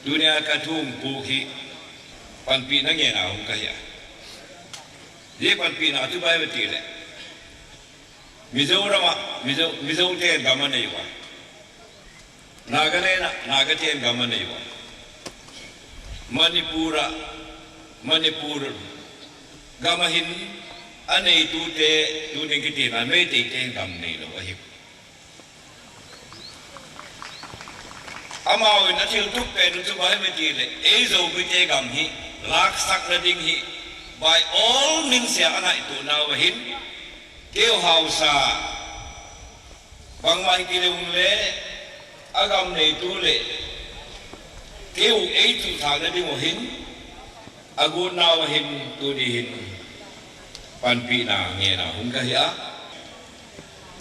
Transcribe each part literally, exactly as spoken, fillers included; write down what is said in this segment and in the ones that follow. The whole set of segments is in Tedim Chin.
Tunia ka thu puk hi panpihna ngenna hong ka hi a. Hih panpihna tu bai beti le Mizoram ah Mizo, Mizo ten gam a nei uh a, Nagaland ah Naga ten gam a nei uh a, Manipur ah Manipur gam a hin a neitute tuning kitina Meitei ten gam nei lo ahi. Amau in a thil tuk pen uh cu bai meti le ei Zomite gam hi laksak nading hi by all means a ngaihtuahna uh ahin keu hausa bangmah hi kileng le a gam neitu le keu ei tuh thak nading uh hin a gutna uh hin tuni hin panpihna ngenna hong ka hi a.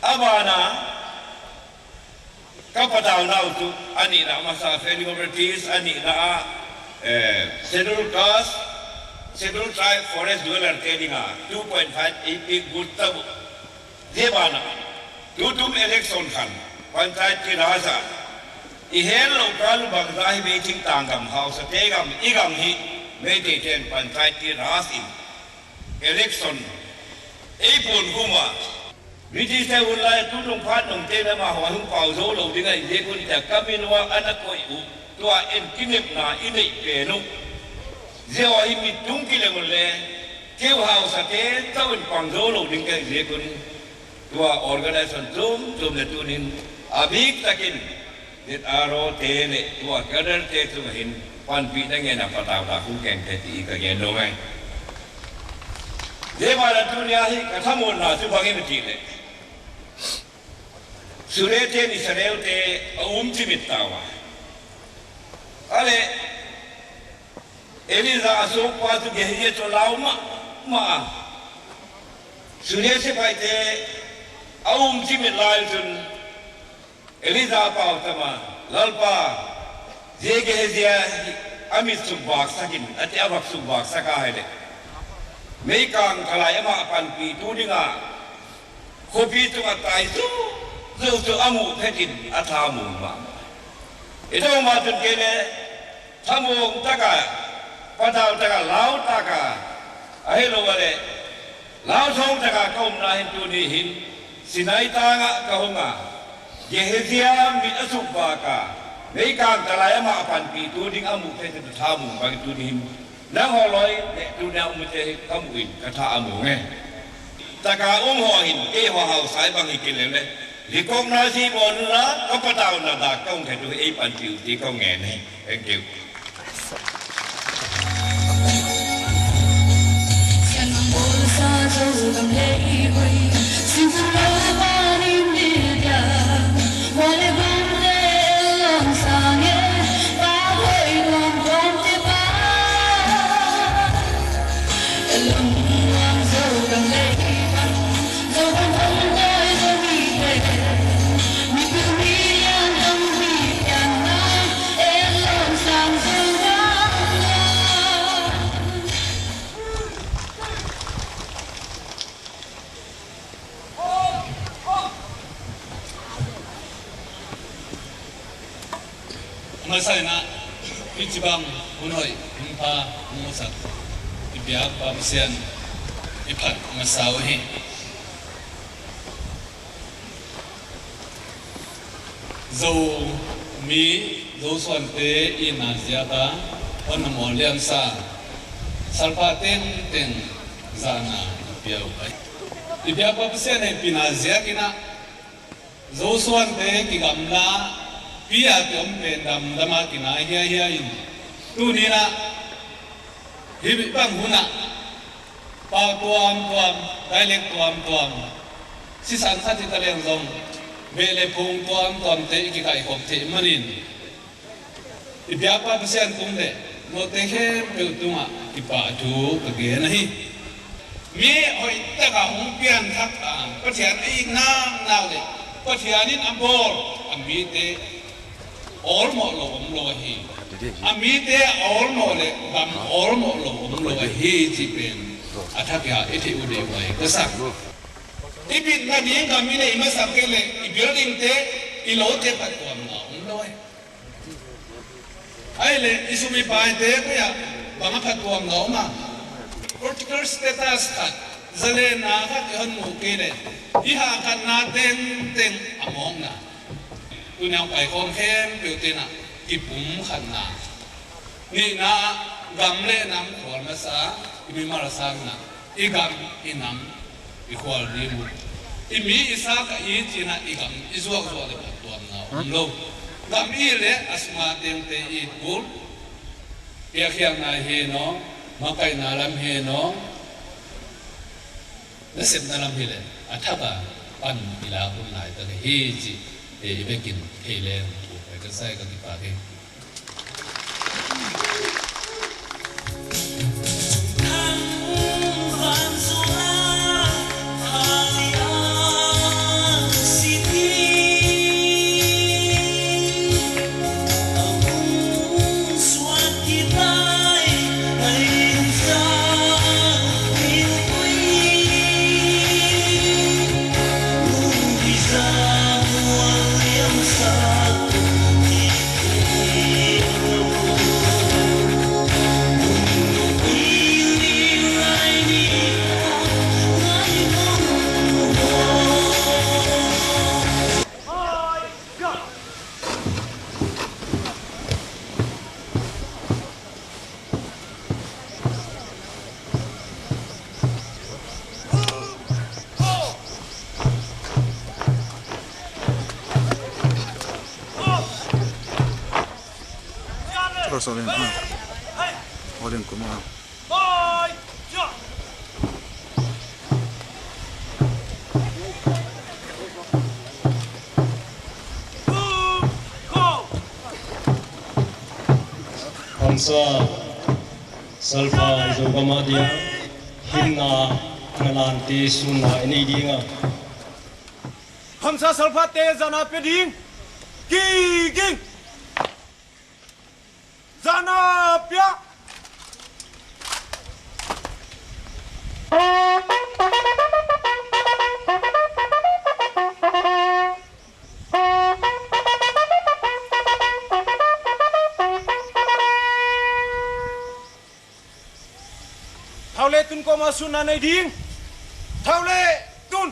A bana ka patauna uh cu a nihna masa celebrities a nihna ah Schedule Caste, Schedule Tribe, Forest Dweller te dinga two point five eight big good tabu. Zia bana tutum election khan Panchayati Raj a i hel lo kalu bangza hi Meitei tanggam hausa te gam i gam hi Meitei ten Panchayati Raj in election ei pun huma British te hun lai tu nung phat nung te na ma hua hung pau zo lo ding a i zia kun ta kamin wa ana koi u tua en kinepna i nei pen u zia wa hi mit tung kileng le keu hausa te tau in pang zo lo ding ka i zia kun tua organization tum tum le tunin a bik takin Net aro te le tua kadar te tungah hin panpihna ngen a patau ta kung keng te ti ka gen lo ngai. Zia bana tunia hi ka thamuanna cu bangin a ti le Sure te ni Israel te a um cimit tawa. Ale Elijah a sokpa cu Gehazi cu lau mahmah a Sure sipaite a um cimit lai cun Elijah pau tama Lalpa zia Gehazi hi a mit sukvaksak in a ti a vak sukvaksak a hai le meikang ka lai amah panpi tu dingah khuapi tungah tai zu zu cu a muh phetin a tha mung mahmah. I tawng mah tun kei le thamung taka patau taka lau taka a hi lo a le lau thawng taka ka umna hin tuni hin Sinai tangah ka hung a Gehazi mit a sukvak a meikang ka lai amah a panpi tu ding a muh phetin a tha mung bang tuni hin Nang haw lawi le tuna umte ka muh in ka tha a mu nge. Taka um haw hin kei haw hau sai bang hi kei le le. Recognize hi bawn la ka patau na dak ka ung khe tu ei pan piu ti ka ngen hi. Thank you. A masa in ah hih ci bang hun hoih hun pha hong musak i biakpa Pasian i phat a masa uh hi. Zomi Zosuante i na ziak a hon na mawl liamsa salpa tengteng zahna i pia uh hi. I biakpa Pasian hehpihna ziak in ah Zosuante kigamla pi a kiom pen damdam a kinai hiaihia in tuni in ah hih bang hun ah pau tuamtuam, dialect tuamtuam, sisan khat hi ta leng zong beh le phung tuamtuamte i kikaikhop theih manin i biakpa Pasian tung le note khempeuh tungah kipahthu ka gen ahi. Mi hoih takah hong pianthak a Pathian a it naknak le Pathian in a bawl a mite awlmawh lo om lo ahi. A mite a awlmawh le gam awlmawh lo om lo ahi cih pen a thak a i theih uh deuh ahi ka sak. I bitna ding gam i neih masak kei le i buildingte i lote phattuamna om lo ahi. Ahih leh i sum i paite kei ah bang a phatuamna om a, political status khat, zalenna khat i hon muh kei leh i hahkhatna tengteng a mawkna. Tuni a hong paikhawm khempeuh te in ah kipumkhatna. Nihna ah gam le nam khual masa i mimal sangin ah i gam i nam i khual ding uh. I mi i sa kha i ci-in ah i gam i zuakzuak leh phatuamna om lo. Gam i it leh a sungah tengte i it kul. Piakkhiatna hi naw, makaihna lam hi naw, nasepna lam hi leh a thak a pan i lak hun laitak hi cih i bekin thei leng uh pai ka sai ka kipak hi. Khamsa Salpha Zogam a dia hinna ngalante sunna i nei ding a. Khamsa Salphate zana pia ding. Kiging. Zana pia. Thau le tun kawma sunna nei ding. Thau le tun.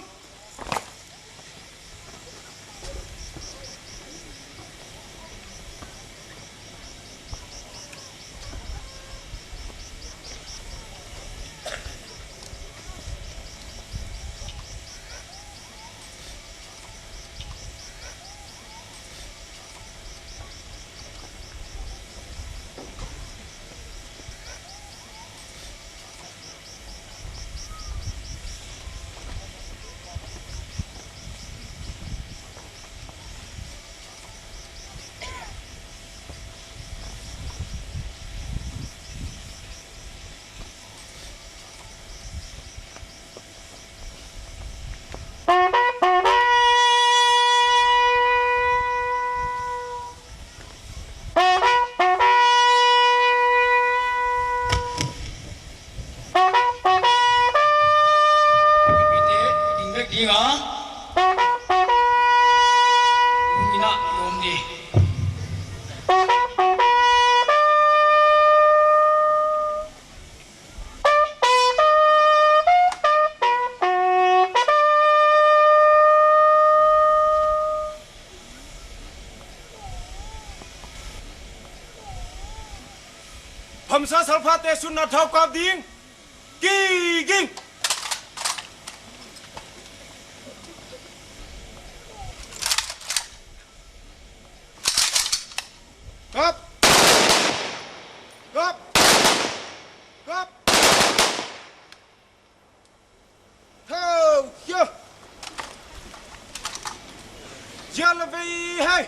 Khamsa Salphate sunna thau kap ding. Kiging. Kap. Kap. Kap. Thau khia. Zia le vei hei.